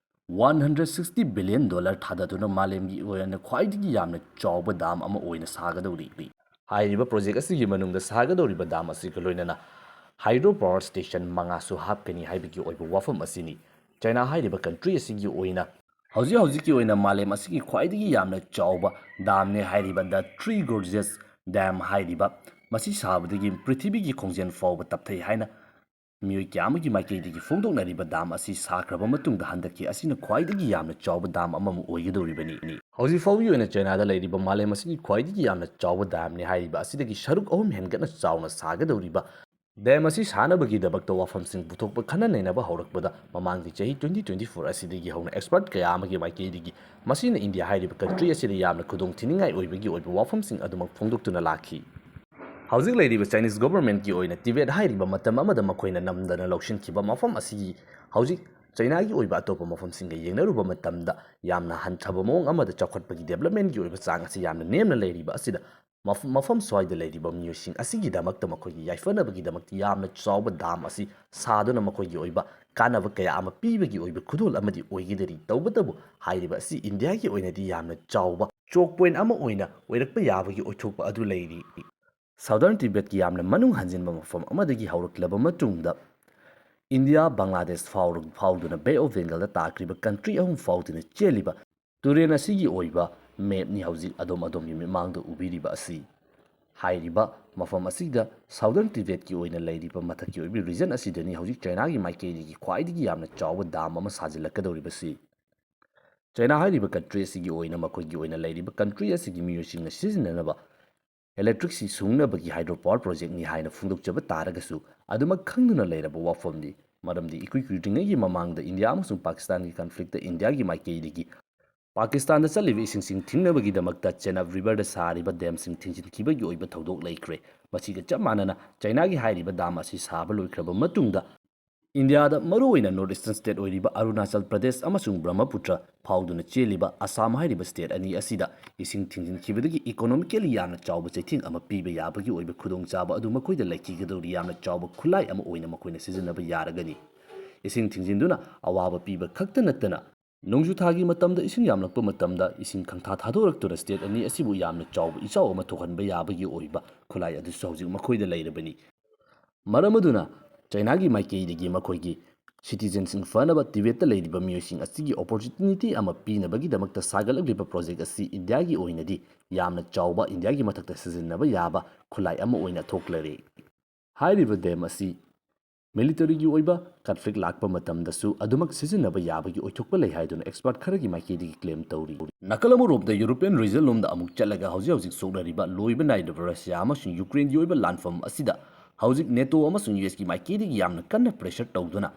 one hundred sixty billion dollar ꯊꯥꯗꯗꯨꯅ ꯃꯥꯂꯦꯝꯒꯤ ꯑꯣꯏꯅ ꯈ꯭ꯋꯥꯏꯗꯒꯤ ꯌꯥꯝꯅ ꯆꯥꯎꯕ ꯗꯥꯝ ꯑꯃ ꯑꯣꯏꯅ ꯁꯥꯒꯗꯧꯔꯤ꯫ ꯍꯥꯏꯔꯤꯕ ꯄ꯭ꯔꯣꯖꯦꯛ ꯑꯁꯤꯒꯤ ꯃꯅꯨꯡꯗ ꯁꯥꯒꯗꯧꯔꯤꯕ ꯗꯥꯝ ꯑꯁꯤꯒ ꯂꯣꯏꯅꯅ ꯍꯥꯏꯗ꯭ꯔꯣ ꯄꯥꯋꯔ ꯁ꯭ꯇꯦꯁꯟ ꯃꯉꯥꯁꯨ ꯍꯥꯞꯀꯅꯤ ꯍꯥꯏꯕꯒꯤ ꯑꯣꯏꯕ ꯋꯥꯐꯝ ꯑꯁꯤꯅꯤ꯫ ꯆꯩꯅꯥ ꯍꯥꯏꯔꯤꯕ ꯀꯟꯇ꯭ꯔꯤ ꯑꯁꯤꯒꯤ ꯑꯣꯏꯅ ꯍꯧꯖꯤꯛ ꯍꯧꯖꯤꯛꯀꯤ ꯑꯣꯏꯅ ꯃꯥꯂꯦꯝ ꯑꯁꯤꯒꯤ ꯈ꯭ꯋꯥꯏꯗꯒꯤ ꯌꯥꯝꯅ ꯆꯥꯎꯕ ꯗꯥꯝꯅꯤ ꯍꯥꯏꯔꯤꯕ The Three Gorges Dam ꯍꯥꯏꯔꯤꯕ ꯃꯁꯤ ꯁꯥꯕꯗꯒꯤ ꯄ꯭ꯔꯤꯊꯤꯕꯤꯒꯤ ꯈꯣꯡꯖꯦꯜ ꯐꯥꯎꯕ ꯇꯞꯊꯩ ꯍꯥꯏꯅ ꯃꯤꯑꯣꯏ ꯀꯌꯥ ꯑꯃꯒꯤ ꯃꯥꯏꯀꯩꯗꯒꯤ ꯐꯣꯡꯗꯣꯛꯅꯔꯤꯕ ꯗꯥꯝ ꯑꯁꯤ ꯁꯥꯈ꯭ꯔꯕ ꯃꯇꯨꯡꯗ ꯍꯟꯗꯛꯀꯤ ꯑꯁꯤꯅ ꯈ꯭ꯋꯥꯏꯗꯒꯤ ꯌꯥꯝꯅ ꯆꯥꯎꯕ ꯗꯥꯝ ꯑꯃꯃꯨꯛ ꯑꯣꯏꯒꯗꯧꯔꯤꯕꯅꯤ꯫ ꯍꯧꯖꯤꯛ ꯐꯥꯎꯒꯤ ꯑꯣꯏꯅ ꯆꯩꯅꯥꯗ ꯂꯩꯔꯤꯕ ꯃꯥꯂꯦꯝ ꯑꯁꯤꯒꯤ ꯈ꯭ꯋꯥꯏꯗꯒꯤ ꯌꯥꯝꯅ ꯆꯥꯎꯕ ꯗꯥꯝꯅꯤ ꯍꯥꯏꯔꯤꯕ ꯑꯁꯤꯗꯒꯤ ꯁꯔꯨꯛ ꯑꯍꯨꯝ ꯍꯦꯟꯒꯠꯅ ꯆꯥꯎꯅ ꯁꯥꯒꯗꯧꯔꯤꯕ ꯗꯦꯝ ꯑꯁꯤ ꯁꯥꯅꯕꯒꯤꯗꯃꯛꯇ ꯋꯥꯐꯝꯁꯤꯡ ꯄꯨꯊꯣꯛꯄ ꯈꯟꯅ ꯅꯩꯅꯕ ꯍꯧꯔꯛꯄꯗ ꯃꯃꯥꯡꯒꯤ ꯆꯍꯤ twenty twenty-four ꯑꯁꯤꯗꯒꯤ ꯍꯧꯅ ꯑꯦꯛꯁꯄꯔꯠ ꯀꯌꯥ ꯑꯃꯒꯤ ꯃꯥꯏꯀꯩꯗꯒꯤ ꯃꯁꯤꯅ ꯏꯟꯗꯤꯌꯥ ꯍꯥꯏꯔꯤꯕ ꯀꯟꯇ꯭ꯔꯤ ꯑꯁꯤꯗ ꯌꯥꯝꯅ ꯈꯨꯗꯣꯡ ꯊꯤꯅꯤꯡꯉꯥꯏ ꯑꯣꯏꯕꯒꯤ ꯑꯣꯏꯕ ꯋꯥꯐꯝꯁꯤꯡ ꯑꯗꯨꯃꯛ ꯐꯣꯡꯗꯣꯛꯇꯨꯅ ꯂꯥꯛꯈꯤ꯫ ꯍꯧꯖꯤꯛ ꯂꯩꯔꯤꯕ ꯆꯥꯏꯅꯤꯁ ꯒꯣꯚꯔꯟꯃꯦꯟꯠꯀꯤ ꯑꯣꯏꯅ ꯇꯤꯕꯦꯠ ꯍꯥꯏꯔꯤꯕ ꯃꯇꯝ ꯑꯃꯗ ꯃꯈꯣꯏꯅ ꯅꯝꯗꯅ ꯂꯧꯁꯤꯟꯈꯤꯕ ꯃꯐꯝ ꯑꯁꯤꯒꯤ ꯍꯧꯖꯤꯛ ꯆꯥꯏꯅꯥꯒꯤ ꯑꯣꯏꯕ ꯑꯇꯣꯞꯄ ꯃꯐꯝꯁꯤꯡꯒ ꯌꯦꯡꯅꯔꯨꯕ ꯃꯇꯝꯗ ꯌꯥꯝꯅ ꯍꯟꯊꯕ ꯃꯑꯣꯡ ꯑꯃꯗ ꯆꯥꯎꯈꯠꯄꯒꯤ ꯗꯦꯕꯂꯞꯃꯦꯟꯠꯀꯤ ꯑꯣꯏꯕ ꯆꯥꯡ ꯑꯁꯤ ꯌꯥꯝꯅ ꯅꯦꯝꯅ ꯂꯩꯔꯤꯕ ꯑꯁꯤꯗ ꯃꯐꯝ ꯃꯐꯝ ꯁ꯭ꯋꯥꯏꯗ ꯂꯩꯔꯤꯕ ꯃꯤꯑꯣꯏꯁꯤꯡ ꯑꯁꯤꯒꯤꯗꯃꯛꯇ ꯃꯈꯣꯏꯒꯤ ꯌꯥꯏꯐꯅꯕꯒꯤꯗꯃꯛꯇ ꯌꯥꯝꯅ ꯆꯥꯎꯕ ꯗꯥꯝ ꯑꯁꯤ ꯁꯥꯗꯨꯅ ꯃꯈꯣꯏꯒꯤ ꯑꯣꯏꯕ ꯀꯥꯟꯅꯕ ꯀꯌꯥ ꯑꯃ ꯄꯤꯕꯒꯤ ꯑꯣꯏꯕ ꯈꯨꯗꯣꯜ ꯑꯃꯗꯤ ꯑꯣꯏꯒꯗꯔꯤ꯫ ꯇꯧꯕꯇꯕꯨ ꯍꯥꯏꯔꯤꯕ ꯑꯁꯤ ꯏꯟꯗꯤꯌꯥꯒꯤ ꯑꯣꯏꯅꯗꯤ ꯌꯥꯝꯅ ꯆꯥꯎꯕ ꯆꯣꯛ ꯄꯣꯏꯟꯠ ꯑꯃ ꯑꯣꯏꯅ ꯑꯣꯏꯔꯛꯄ ꯌꯥꯕꯒꯤ ꯑꯣꯏꯊꯣꯛꯄ ꯑꯗꯨ ꯂꯩꯔꯤ꯫ ꯁꯥꯎꯗꯔꯟ ꯇꯤꯕꯦꯠꯀꯤ ꯌꯥꯝꯅ ꯃꯅꯨꯡ ꯍꯟꯖꯤꯟꯕ ꯃꯐꯝ ꯑꯃꯗꯒꯤ ꯍꯧꯔꯛꯂꯕ ꯃꯇꯨꯡꯗ ꯏꯟꯗꯤꯌꯥ, ꯕꯪꯒ꯭ꯂꯥꯗꯦꯁ ꯐꯥꯎꯔ-, ꯐꯥꯎꯗꯨꯅ ꯕꯦ ꯑꯣꯐ ꯕꯦꯡꯒꯜꯗ ꯇꯥꯈ꯭ꯔꯤꯕ ꯀꯟꯇ꯭ꯔꯤ ꯑꯍꯨꯝ ꯐꯥꯎꯗꯨꯅ ꯆꯦꯜꯂꯤꯕ ꯇꯨꯔꯦꯜ ꯑꯁꯤꯒꯤ ꯑꯣꯏꯕ ꯃꯦꯞꯅꯤ ꯍꯧꯖꯤꯛ ꯑꯗꯣꯝ ꯑꯗꯣꯝꯒꯤ ꯃꯤꯠꯃꯥꯡꯗ ꯎꯕꯤꯔꯤꯕ ꯑꯁꯤ꯫ ꯍꯥꯏꯔꯤꯕ ꯃꯐꯝ ꯑꯁꯤꯗ ꯁꯥꯎꯗꯔꯟ ꯇꯤꯕꯦꯠꯀꯤ ꯑꯣꯏꯅ ꯂꯩꯔꯤꯕ ꯃꯊꯛꯀꯤ ꯑꯣꯏꯕ ꯔꯤꯖꯟ ꯑꯁꯤꯗꯅꯤ ꯍꯧꯖꯤꯛ ꯆꯥꯏꯅꯥꯒꯤ ꯃꯥꯏꯀꯩꯗꯒꯤ ꯈ꯭ꯋꯥꯏꯗꯒꯤ ꯌꯥꯝꯅ ꯆꯥꯎꯕ ꯗꯥꯝ ꯑꯃ ꯁꯥꯖꯤꯜꯂꯛꯀꯗꯧꯔꯤꯕꯁꯤ꯫ ꯆꯥꯏꯅꯥ ꯍꯥꯏꯔꯤꯕ ꯀꯟꯇ꯭ꯔꯤ ꯑꯁꯤꯒꯤ ꯑꯣꯏꯅ ꯃꯈꯣꯏꯒꯤ ꯑꯣꯏꯅ ꯂꯩꯔꯤꯕ ꯀꯟꯇ꯭ꯔꯤ ꯑꯁꯤꯒꯤ ꯃꯤꯑꯣꯏꯁꯤꯡꯅ ꯁꯤꯖꯤꯟꯅꯅꯕ ꯏꯂꯦꯛꯇ꯭ꯔꯤꯛꯁꯤ ꯁꯨꯡꯅꯕꯒꯤ ꯍꯥꯏꯗ꯭ꯔꯣ ꯄꯥꯋꯔ ꯄ꯭ꯔꯣꯖꯦꯛꯅꯤ ꯍꯥꯏꯅ ꯐꯣꯡꯗꯣꯛꯆꯕ ꯇꯥꯔꯒꯁꯨ ꯑꯗꯨꯃꯛ ꯈꯪꯗꯨꯅ ꯂꯩꯔꯕ ꯋꯥꯐꯝꯅꯤ꯫ ꯃꯔꯝꯗꯤ ꯏꯀꯨꯏ ꯀꯨꯏꯗ꯭ꯔꯤꯉꯩꯒꯤ ꯃꯃꯥꯡꯗ ꯏꯟꯗꯤꯌꯥ ꯑꯃꯁꯨꯡ ꯄꯥꯀꯤꯁꯇꯥꯟꯒꯤ ꯀꯟꯐ꯭ꯂꯤꯛꯇ ꯏꯟꯗꯤꯌꯥꯒꯤ ꯃꯥꯏꯀꯩꯗꯒꯤ ꯄꯥꯀꯤꯁꯇꯥꯟꯗ ꯆꯠꯂꯤꯕ ꯏꯁꯤꯡꯁꯤꯡ ꯊꯤꯡꯅꯕꯒꯤꯗꯃꯛꯇ ꯆꯦꯅꯥꯕ ꯔꯤꯚꯔꯗ ꯁꯥꯔꯤꯕ ꯗꯦꯝꯁꯤꯡ ꯊꯤꯡꯖꯤꯟꯈꯤꯕꯒꯤ ꯑꯣꯏꯕ ꯊꯧꯗꯣꯛ ꯂꯩꯈ꯭ꯔꯦ꯫ ꯃꯁꯤꯒ ꯆꯞ ꯃꯥꯟꯅꯅ ꯆꯥꯏꯅꯥꯒꯤ ꯍꯥꯏꯔꯤꯕ ꯗꯥꯝ ꯑꯁꯤ ꯁꯥꯕ ꯂꯣꯏꯈ꯭ꯔꯕ ꯃꯇꯨꯡꯗ ꯏꯟꯗꯤꯌꯥꯗ ꯃꯔꯨꯑꯣꯏꯅ ꯅꯣꯔꯠ ꯏꯁꯇꯔꯟ ꯁ꯭ꯇꯦꯠ ꯑꯣꯏꯔꯤꯕ ꯑꯔꯨꯅꯥꯆꯜ ꯄ꯭ꯔꯗꯦꯁ ꯑꯃꯁꯨꯡ ꯕ꯭ꯔꯍꯃꯄꯨꯇ꯭ꯔ ꯐꯥꯎꯗꯨꯅ ꯆꯦꯜꯂꯤꯕ ꯑꯁꯥꯝ ꯍꯥꯏꯔꯤꯕ ꯁ꯭ꯇꯦꯠ ꯑꯅꯤ ꯑꯁꯤꯗ ꯏꯁꯤꯡ ꯊꯤꯡꯖꯤꯟꯈꯤꯕꯗꯒꯤ ꯏꯀꯣꯅꯣꯃꯤꯀꯦꯜꯂꯤ ꯌꯥꯝꯅ ꯆꯥꯎꯕ ꯆꯩꯊꯦꯡ ꯑꯃ ꯄꯤꯕ ꯌꯥꯕꯒꯤ ꯑꯣꯏꯕ ꯈꯨꯗꯣꯡꯆꯥꯕ ꯑꯗꯨ ꯃꯈꯣꯏꯗ ꯂꯩꯈꯤꯒꯗꯧꯔꯤ꯫ ꯌꯥꯝꯅ ꯆꯥꯎꯕ ꯈꯨꯠꯂꯥꯏ ꯑꯃ ꯑꯣꯏꯅ ꯃꯈꯣꯏꯅ ꯁꯤꯖꯤꯟꯅꯕ ꯌꯥꯔꯒꯅꯤ꯫ ꯏꯁꯤꯡ ꯊꯤꯡꯖꯤꯟꯗꯨꯅ ꯑꯋꯥꯕ ꯄꯤꯕ ꯈꯛꯇ ꯅꯠꯇꯅ ꯅꯣꯡꯖꯨ ꯊꯥꯒꯤ ꯃꯇꯝꯗ ꯏꯁꯤꯡ ꯌꯥꯝꯂꯛꯄ ꯃꯇꯝꯗ ꯏꯁꯤꯡ ꯈꯪꯊꯥ ꯊꯥꯗꯣꯔꯛꯇꯨꯅ ꯁ꯭ꯇꯦꯠ ꯑꯅꯤ ꯑꯁꯤꯕꯨ ꯌꯥꯝꯅ ꯆꯥꯎꯕ ꯏꯆꯥꯎ ꯑꯃ ꯊꯣꯛꯍꯟꯕ ꯌꯥꯕꯒꯤ ꯑꯣꯏꯕ ꯈꯨꯠꯂꯥꯏ ꯑꯗꯨꯁꯨ ꯍꯧꯖꯤꯛ ꯃꯈꯣꯏꯗ ꯂꯩꯔꯕꯅꯤ꯫ ꯃꯔꯝ ꯑꯗꯨꯅ ꯆꯥꯏꯅꯥꯒꯤ ꯃꯥꯏꯀꯩꯗꯒꯤ ꯃꯈꯣꯏꯒꯤ ꯁꯤꯇꯤꯖꯟꯁꯤꯡ ꯐꯅꯕ ꯇꯤꯕꯦꯠꯇ ꯂꯩꯔꯤꯕ ꯃꯤꯑꯣꯏꯁꯤꯡ ꯑꯁꯤꯒꯤ ꯑꯣꯄꯣꯔꯆꯨꯅꯤꯇꯤ ꯑꯃ ꯄꯤꯅꯕꯒꯤꯗꯃꯛꯇ ꯁꯥꯒꯠꯂꯛꯂꯤꯕ ꯄ꯭ꯔꯣꯖꯦꯛ ꯑꯁꯤ ꯏꯟꯗꯤꯌꯥꯒꯤ ꯑꯣꯏꯅꯗꯤ ꯌꯥꯝꯅ ꯆꯥꯎꯕ, ꯏꯟꯗꯤꯌꯥꯒꯤ ꯃꯊꯛꯇ ꯁꯤꯖꯤꯟꯅꯕ ꯌꯥꯕ ꯈꯨꯠꯂꯥꯏ ꯑꯃ ꯑꯣꯏꯅ ꯊꯣꯛꯂꯔꯦ꯫ ꯍꯥꯏꯔꯤꯕ ꯗꯦꯝ ꯑꯁꯤ ꯃꯤꯂꯤꯇꯔꯤꯒꯤ ꯑꯣꯏꯕ ꯀꯟꯐ꯭ꯂꯤꯛ ꯂꯥꯛꯄ ꯃꯇꯝꯗꯁꯨ ꯑꯗꯨꯃꯛ ꯁꯤꯖꯤꯟꯅꯕ ꯌꯥꯕꯒꯤ ꯑꯣꯏꯊꯣꯛꯄ ꯂꯩ ꯍꯥꯏꯗꯨꯅ ꯑꯦꯛꯁꯄꯔꯠ ꯈꯔꯒꯤ ꯃꯥꯏꯀꯩꯗꯒꯤ ꯀ꯭ꯂꯦꯝ ꯇꯧꯔꯤ꯫ ꯅꯥꯀꯜ ꯑꯃꯔꯣꯝꯗ ꯌꯨꯔꯣꯄꯤꯌꯟ ꯔꯤꯖꯟ ꯂꯣꯝꯗ ꯑꯃꯨꯛ ꯆꯠꯂꯒ ꯍꯧꯖꯤꯛ ꯍꯧꯖꯤꯛ ꯁꯣꯛꯅꯔꯤꯕ ꯂꯣꯏꯕ ꯅꯥꯏꯗꯕ ꯔꯁꯤꯌꯥ ꯑꯃꯁꯨꯡ ꯌꯨꯀ꯭ꯔꯦꯟꯒꯤ ꯑꯣꯏꯕ ꯂꯥꯟꯐꯝ ꯑꯁꯤꯗ ꯍꯧꯖꯤꯛ ꯅꯦꯇꯣ ꯑꯃꯁꯨꯡ ꯌꯨ ꯑꯦꯁꯀꯤ ꯃꯥꯏꯀꯩꯗꯒꯤ ꯌꯥꯝꯅ ꯀꯟꯅ pressure ꯇꯧꯗꯨꯅ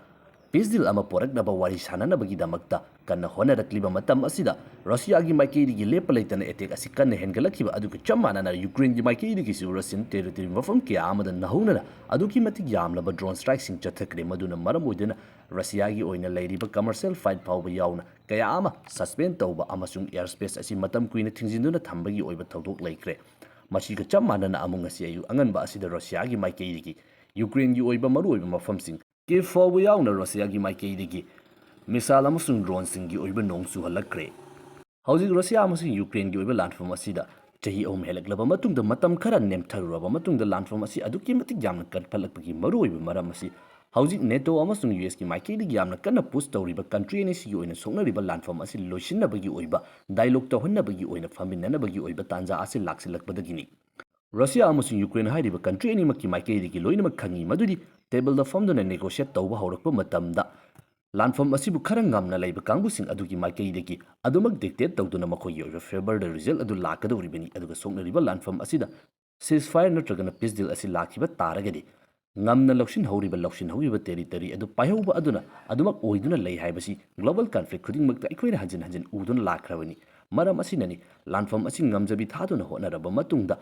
peace deal ꯑꯃ ꯄꯣꯔꯛꯅꯕ ꯋꯥꯔꯤ ꯁꯥꯟꯅꯅꯕꯒꯤꯗꯃꯛꯇ ꯀꯟꯅ ꯍꯣꯠꯅꯔꯛꯂꯤꯕ ꯃꯇꯝ ꯑꯁꯤꯗ, ꯔꯁꯤꯌꯥꯒꯤ ꯃꯥꯏꯀꯩꯗꯒꯤ ꯂꯦꯞꯄ ꯂꯩꯇꯅ attack ꯑꯁꯤ ꯀꯟꯅ ꯍꯦꯟꯒꯠꯂꯛꯈꯤꯕ ꯑꯗꯨꯒ ꯆꯞ ꯃꯥꯟꯅꯅ ꯌꯨꯀ꯭ꯔꯦꯟꯒꯤ ꯃꯥꯏꯀꯩꯗꯒꯤꯁꯨ Russian territory ꯃꯐꯝ ꯀꯌꯥ ꯑꯃꯗ ꯅꯧꯍꯧꯅꯅ ꯑꯗꯨꯛꯀꯤ ꯃꯇꯤꯛ ꯌꯥꯝꯂꯕ drone strikeꯁꯤꯡ ꯆꯠꯊꯈ꯭ꯔꯦ꯫ ꯃꯗꯨꯅ ꯃꯔꯝ ꯑꯣꯏꯗꯨꯅ ꯔꯁꯤꯌꯥꯒꯤ ꯑꯣꯏꯅ ꯂꯩꯔꯤꯕ commercial flight ꯐꯥꯎꯕ ꯌꯥꯎꯅ ꯀꯌꯥ ꯑꯃ suspend ꯇꯧꯕ ꯑꯃꯁꯨꯡ airspace ꯑꯁꯤ ꯃꯇꯝ ꯀꯨꯏꯅ ꯊꯤꯡꯖꯤꯟꯗꯨꯅ ꯊꯝꯕꯒꯤ ꯑꯣꯏꯕ ꯊꯧꯗꯣꯛ ꯂꯩꯈ꯭ꯔꯦ꯫ ꯃꯁꯤꯒ ꯆꯞ ꯃꯥꯟꯅꯅ ꯑꯃꯨꯛ ꯉꯁꯤ ꯑꯌꯨꯛ ꯑꯉꯟꯕ ꯑꯁꯤꯗ ꯔꯁꯤꯌꯥꯒꯤ ꯃꯥꯏꯀꯩꯗꯒꯤ ꯌꯨꯀ꯭ꯔꯦꯟꯒꯤ ꯑꯣꯏꯕ ꯃꯔꯨꯑꯣꯏꯕ ꯃꯐꯝꯁꯤꯡ Kyiv ꯐꯥꯎꯕ ꯌꯥꯎꯅ ꯔꯁꯤꯌꯥꯒꯤ ꯃꯥꯏꯀꯩꯗꯒꯤ missile ꯑꯃꯁꯨꯡ droneꯁꯤꯡꯒꯤ ꯑꯣꯏꯕ ꯅꯣꯡ ꯆꯨꯍꯜꯂꯛꯈ꯭ꯔꯦ꯫ ꯍꯧꯖꯤꯛ ꯔꯁꯤꯌꯥ ꯑꯃꯁꯨꯡ ꯌꯨꯀ꯭ꯔꯦꯟꯒꯤ ꯑꯣꯏꯕ ꯂꯥꯟꯐꯝ ꯑꯁꯤꯗ ꯆꯍꯤ ꯑꯍꯨꯝ ꯍꯦꯜꯂꯛꯂꯕ ꯃꯇꯨꯡꯗ, ꯃꯇꯝ ꯈꯔ ꯅꯦꯝꯊꯔꯨꯔꯕ ꯃꯇꯨꯡꯗ, ꯂꯥꯟꯐꯝ ꯑꯁꯤ ꯑꯗꯨꯛꯀꯤ ꯃꯇꯤꯛ ꯌꯥꯝꯅ ꯀꯟꯈꯠꯂꯛꯄꯒꯤ ꯃꯔꯨꯑꯣꯏꯕ ꯃꯔꯝ ꯑꯁꯤ ꯍꯧꯖꯤꯛ ꯅꯦꯇꯣ ꯑꯃꯁꯨꯡ ꯌꯨ ꯑꯦꯁꯀꯤ ꯃꯥꯏꯀꯩꯗꯒꯤ ꯌꯥꯝꯅ ꯀꯟꯅ push ꯇꯧꯔꯤꯕ country ꯑꯅꯤꯁꯤꯒꯤ ꯑꯣꯏꯅ ꯁꯣꯛꯅꯔꯤꯕ ꯂꯥꯟꯐꯝ ꯑꯁꯤ ꯂꯣꯏꯁꯤꯟꯅꯕꯒꯤ ꯑꯣꯏꯕ dialogue ꯇꯧꯍꯟꯅꯕꯒꯤ ꯑꯣꯏꯅ ꯐꯝꯃꯤꯟꯅꯅꯕꯒꯤ ꯑꯣꯏꯕ ꯇꯥꯟꯖꯥ ꯑꯁꯤ ꯂꯥꯛꯁꯤꯜꯂꯛꯄꯗꯒꯤꯅꯤ꯫ ꯔꯁꯤꯌꯥ ꯑꯃꯁꯨꯡ ꯌꯨꯀ꯭ꯔꯦꯟ ꯍꯥꯏꯔꯤꯕ country ꯑꯅꯤꯃꯛꯀꯤ ꯃꯥꯏꯀꯩꯗꯒꯤ ꯂꯣꯏꯅꯃꯛ ꯈꯪꯏ ꯃꯗꯨꯗꯤ tableꯗ ꯐꯝꯗꯨꯅ negotiate ꯇꯧꯕ ꯍꯧꯔꯛꯄ ꯃꯇꯝꯗ ꯂꯥꯟꯐꯝ ꯑꯁꯤꯕꯨ ꯈꯔ ꯉꯝꯅ ꯂꯩꯕ ꯀꯥꯡꯕꯨꯁꯤꯡ ꯑꯗꯨꯒꯤ ꯃꯥꯏꯀꯩꯗꯒꯤ ꯑꯗꯨꯃꯛ dictate ꯇꯧꯗꯨꯅ ꯃꯈꯣꯏꯒꯤ ꯑꯣꯏꯕ favourꯗ result ꯑꯗꯨ ꯂꯥꯛꯀꯗꯧꯔꯤꯕꯅꯤ꯫ ꯑꯗꯨꯒ ꯁꯣꯛꯅꯔꯤꯕ ꯂꯥꯟꯐꯝ ꯑꯁꯤꯗ ceasefire ꯅꯠꯇ꯭ꯔꯒꯅ peace deal ꯑꯁꯤ ꯂꯥꯛꯈꯤꯕ ꯇꯥꯔꯒꯗꯤ, ꯉꯝꯅ ꯂꯧꯁꯤꯟꯍꯧꯔꯤꯕ, ꯂꯧꯁꯤꯟꯍꯧꯔꯤꯕ territory ꯑꯗꯨ ꯄꯥꯏꯍꯧꯕ ꯑꯗꯨꯅ ꯑꯗꯨꯃꯛ ꯑꯣꯏꯗꯨꯅ ꯂꯩ ꯍꯥꯏꯕꯁꯤ global conflict ꯈꯨꯗꯤꯡꯃꯛꯇ ꯑꯩꯈꯣꯏꯅ ꯍꯟꯖꯤꯟ ꯍꯟꯖꯤꯟ ꯎꯗꯨꯅ ꯂꯥꯛꯈ꯭ꯔꯕꯅꯤ꯫ ꯃꯔꯝ ꯑꯁꯤꯅꯅꯤ ꯂꯥꯟꯐꯝ ꯑꯁꯤ ꯉꯝꯖꯕꯤ ꯊꯥꯗꯨꯅ ꯍꯣꯠꯅꯔꯕ ꯃꯇꯨꯡꯗ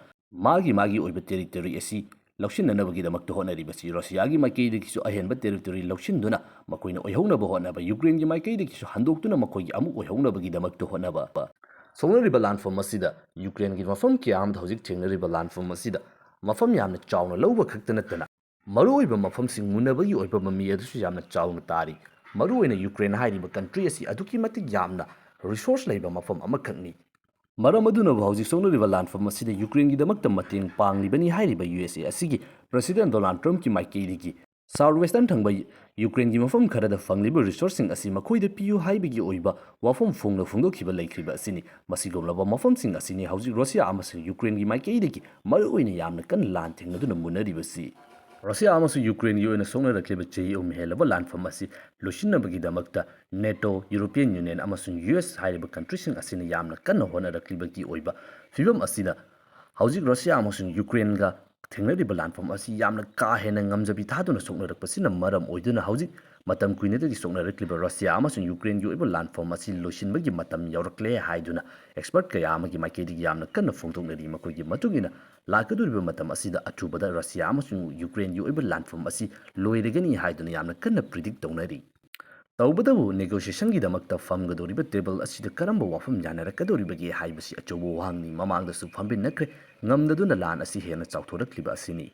ꯃꯥꯒꯤ ꯃꯥꯒꯤ ꯑꯣꯏꯕ territory ꯑꯁꯤ ꯂꯧꯁꯤꯟꯅꯅꯕꯒꯤꯗꯃꯛꯇ ꯍꯣꯠꯅꯔꯤꯕꯁꯤ꯫ ꯔꯁꯤꯌꯥꯒꯤ ꯃꯥꯏꯀꯩꯗꯒꯤꯁꯨ ꯑꯍꯦꯟꯕ territory ꯂꯧꯁꯤꯟꯗꯨꯅ ꯃꯈꯣꯏꯅ ꯑꯣꯏꯍꯧꯅꯕ ꯍꯣꯠꯅꯕ, ꯌꯨꯀ꯭ꯔꯦꯟꯒꯤ ꯃꯥꯏꯀꯩꯗꯒꯤꯁꯨ ꯍꯟꯗꯣꯛꯇꯨꯅ ꯃꯈꯣꯏꯒꯤ ꯑꯃꯨꯛ ꯑꯣꯏꯍꯧꯅꯕꯒꯤꯗꯃꯛꯇ ꯍꯣꯠꯅꯕ꯫ ꯁꯣꯛꯅꯔꯤꯕ ꯂꯥꯟꯐꯝ ꯑꯁꯤꯗ ꯌꯨꯀ꯭ꯔꯦꯟꯒꯤ ꯃꯐꯝ ꯀꯌꯥ ꯑꯃꯗ ꯍꯧꯖꯤꯛ ꯊꯦꯡꯅꯔꯤꯕ ꯂꯥꯟꯐꯝ ꯑꯁꯤꯗ ꯃꯐꯝ ꯌꯥꯝꯅ ꯆꯥꯎꯅ ꯂꯧꯕ ꯈꯛꯇ ꯅꯠꯇꯅ ꯃꯔꯨꯑꯣꯏꯕ ꯃꯐꯝꯁꯤꯡ ꯃꯨꯟꯅꯕꯒꯤ ꯑꯣꯏꯕ ꯃꯃꯤ ꯑꯗꯨꯁꯨ ꯌꯥꯝꯅ ꯆꯥꯎꯅ ꯇꯥꯔꯤ꯫ ꯃꯔꯨꯑꯣꯏꯅ ꯌꯨꯀ꯭ꯔꯦꯟ ꯍꯥꯏꯔꯤꯕ country ꯑꯁꯤ ꯑꯗꯨꯛꯀꯤ ꯃꯇꯤꯛ ꯌꯥꯝꯅ resource ꯂꯩꯕ ꯃꯐꯝ ꯑꯃꯈꯛꯅꯤ꯫ ꯃꯔꯝ ꯑꯗꯨꯅꯕꯨ ꯍꯧꯖꯤꯛ ꯁꯣꯛꯅꯔꯤꯕ ꯂꯥꯟꯐꯝ ꯑꯁꯤꯗ ꯌꯨꯀ꯭ꯔꯦꯟꯒꯤꯗꯃꯛꯇ ꯃꯇꯦꯡ ꯄꯥꯡꯂꯤꯕꯅꯤ ꯍꯥꯏꯔꯤꯕ ꯌꯨ ꯑꯦꯁ ꯑꯦ ꯑꯁꯤꯒꯤ President Donald Trumpꯀꯤ ꯃꯥꯏꯀꯩꯗꯒꯤ South Western ꯊꯪꯕ ꯌꯨꯀ꯭ꯔꯦꯟꯒꯤ ꯃꯐꯝ ꯈꯔꯗ ꯐꯪꯂꯤꯕ resourceꯁꯤꯡ ꯑꯁꯤ ꯃꯈꯣꯏꯗ ꯄꯤꯌꯨ ꯍꯥꯏꯕꯒꯤ ꯑꯣꯏꯕ ꯋꯥꯐꯝ ꯐꯣꯡꯅ ꯐꯣꯡꯗꯣꯛꯈꯤꯕ ꯂꯩꯈ꯭ꯔꯤꯕ ꯑꯁꯤꯅꯤ꯫ ꯃꯁꯤꯒꯨꯝꯂꯕ ꯃꯐꯝꯁꯤꯡ ꯑꯁꯤꯅꯤ ꯍꯧꯖꯤꯛ ꯔꯁꯤꯌꯥ ꯑꯃꯁꯨꯡ ꯌꯨꯀ꯭ꯔꯦꯟꯒꯤ ꯃꯥꯏꯀꯩꯗꯒꯤ ꯃꯔꯨꯑꯣꯏꯅ ꯌꯥꯝꯅ ꯀꯟꯅ ꯂꯥꯟ ꯊꯦꯡꯅꯗꯨꯅ ꯃꯨꯟꯅꯔꯤꯕꯁꯤ꯫ ꯔꯁꯤꯌꯥ ꯑꯃꯁꯨꯡ ꯌꯨꯀ꯭ꯔꯦꯟꯒꯤ ꯑꯣꯏꯅ ꯁꯣꯛꯅꯔꯛꯂꯤꯕ ꯆꯍꯤ ꯑꯍꯨꯝ ꯍꯦꯜꯂꯕ ꯂꯥꯟꯐꯝ ꯑꯁꯤ ꯂꯣꯏꯁꯤꯟꯅꯕꯒꯤꯗꯃꯛꯇ ꯅꯦꯇꯣ, European Union ꯑꯃꯁꯨꯡ ꯌꯨ ꯑꯦꯁ ꯍꯥꯏꯔꯤꯕ countryꯁꯤꯡ ꯑꯁꯤꯅ ꯌꯥꯝꯅ ꯀꯟꯅ ꯍꯣꯠꯅꯔꯛꯂꯤꯕꯒꯤ ꯑꯣꯏꯕ ꯐꯤꯕꯝ ꯑꯁꯤꯅ ꯍꯧꯖꯤꯛ ꯔꯁꯤꯌꯥ ꯑꯃꯁꯨꯡ ꯌꯨꯀ꯭ꯔꯦꯟꯒ ꯊꯦꯡꯅꯔꯤꯕ ꯂꯥꯟꯐꯝ ꯑꯁꯤ ꯌꯥꯝꯅ ꯀꯥ ꯍꯦꯟꯅ ꯉꯝꯖꯕꯤ ꯊꯥꯗꯨꯅ ꯁꯣꯛꯅꯔꯛꯄꯁꯤꯅ ꯃꯔꯝ ꯑꯣꯏꯗꯨꯅ ꯍꯧꯖꯤꯛ ꯃꯇꯝ ꯀꯨꯏꯅꯗꯒꯤ ꯁꯣꯛꯅꯔꯛꯂꯤꯕ ꯔꯁꯤꯌꯥ ꯑꯃꯁꯨꯡ ꯌꯨꯀ꯭ꯔꯦꯟꯒꯤ ꯑꯣꯏꯕ ꯂꯥꯟꯐꯝ ꯑꯁꯤ ꯂꯣꯏꯁꯤꯟꯕꯒꯤ ꯃꯇꯝ ꯌꯧꯔꯛꯂꯦ ꯍꯥꯏꯗꯨꯅ expert ꯀꯌꯥ ꯑꯃꯒꯤ ꯃꯥꯏꯀꯩꯗꯒꯤ ꯌꯥꯝꯅ ꯀꯟꯅ ꯐꯣꯡꯗꯣꯛꯅꯔꯤ꯫ ꯃꯈꯣꯏꯒꯤ ꯃꯇꯨꯡ ꯏꯟꯅ ꯂꯥꯛꯀꯗꯧꯔꯤꯕ ꯃꯇꯝ ꯑꯁꯤꯗ ꯑꯊꯨꯕꯗ ꯔꯁꯤꯌꯥ ꯑꯃꯁꯨꯡ ꯌꯨꯀ꯭ꯔꯦꯟꯒꯤ ꯑꯣꯏꯕ ꯂꯥꯟꯐꯝ ꯑꯁꯤ ꯂꯣꯏꯔꯒꯅꯤ ꯍꯥꯏꯗꯨꯅ ꯌꯥꯝꯅ ꯀꯟꯅ predict ꯇꯧꯅꯔꯤ꯫ ꯇꯧꯕꯇꯕꯨ negotiationꯒꯤꯗꯃꯛꯇ ꯐꯝꯒꯗꯧꯔꯤꯕ table ꯑꯁꯤꯗ ꯀꯔꯝꯕ ꯋꯥꯐꯝ ꯌꯥꯅꯔꯛꯀꯗꯧꯔꯤꯕꯒꯦ ꯍꯥꯏꯕꯁꯤ ꯑꯆꯧꯕ ꯋꯥꯍꯪꯅꯤ꯫ ꯃꯃꯥꯡꯗꯁꯨ ꯐꯝꯃꯤꯟꯅꯈ꯭ꯔꯦ, ꯉꯝꯗꯗꯨꯅ ꯂꯥꯟ ꯑꯁꯤ ꯍꯦꯟꯅ ꯆꯥꯎꯊꯣꯔꯛꯂꯤꯕ ꯑꯁꯤꯅꯤ꯫